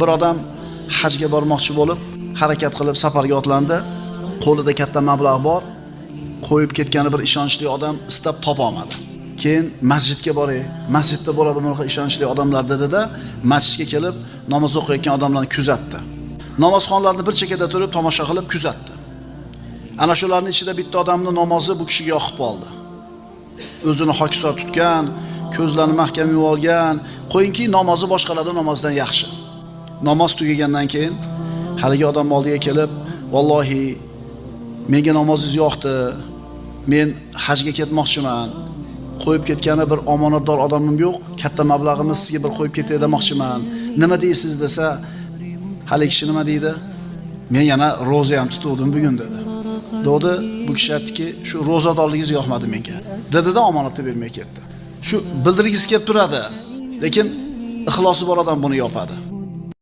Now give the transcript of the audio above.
Bir odam hajga bormoqchi bo'lib, harakat qilib safarga otlandi. Qo'lida katta mablag' bor. Qo'yib ketgani bir ishonchli odam istab topa olmadi. Keyin masjidga boray, masjidda bo'ladi bunaqa ishonchli odamlar dedi-da, masjidga kelib namoz o'qiyotgan odamlarni kuzatdi. Namozxonlarni bir chekkada turib tomosha qilib kuzatdi. Ana shularning ichida bitta odamning namozi bu kishiga yoqib qoldi. O'zini hokisor tutgan, ko'zlarini mahkam yumib olgan, qo'yingki namozi boshqalardan namozdan yaxshi. Namoz tugagandan keyin haligi odam oldiga kelib, "Vallohi menga namozingiz yoqdi. Men hajga ketmoqchiman. Qo'yib ketgani bir omonatdor odamim yo'q, katta mablag'imni sizga bir qo'yib ketay demoqchiman. Nima deysiz?" desa, haligi kishi nima deydi? "Men yana ro'za ham tutuvdim bugun" dedi. Dedi, bu kishi aytdiki, "Shu ro'zadorligingiz yoqmadi menga." Dedi-da omonatni bermay ketdi. Shu bildirgisi kelib turadi, lekin ixlosi bor odam buni yopadi.